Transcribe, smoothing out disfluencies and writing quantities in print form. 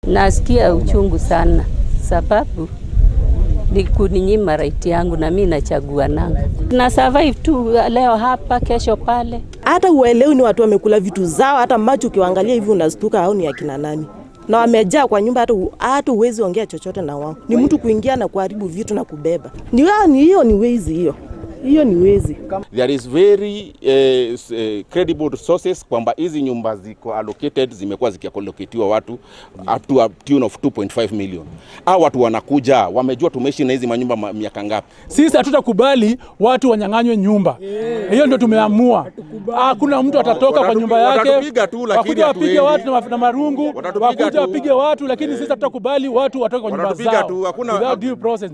Nasikia uchungu sana sababu ni kuninyima right yangu na mimi nachagua nanga. Na survive tu leo hapa kesho pale. Hata uelewi ni watu wamekula vitu zao, hata macho ukiwaangalia hivi unastuka hao ni akina nani. Na wamejaa kwa nyumba, hata huwezi ongea chochote na wao. Ni mtu kuingia na kuharibu vitu na kubeba. Ni hiyo ni wezi hiyo. Hiyo ni wezi. There is very credible sources kwamba hizi nyumba ziko allocated, zimekuwa zikiallocatiwa watu up to a tune of 2.5 million. Hao watu wanakuja wamejua tumeishi na hizi manyumba miaka ngapi. Sisi hatutakubali watu wanyang'anywe nyumba. Hiyo ndio tumeamua. Hakuna mtu atatoka kwa nyumba yake. Wakuja wapige watu na marungu, wakuja wapige watu, lakini sisi hatutakubali watu watoke kwa nyumba zao. Without due process.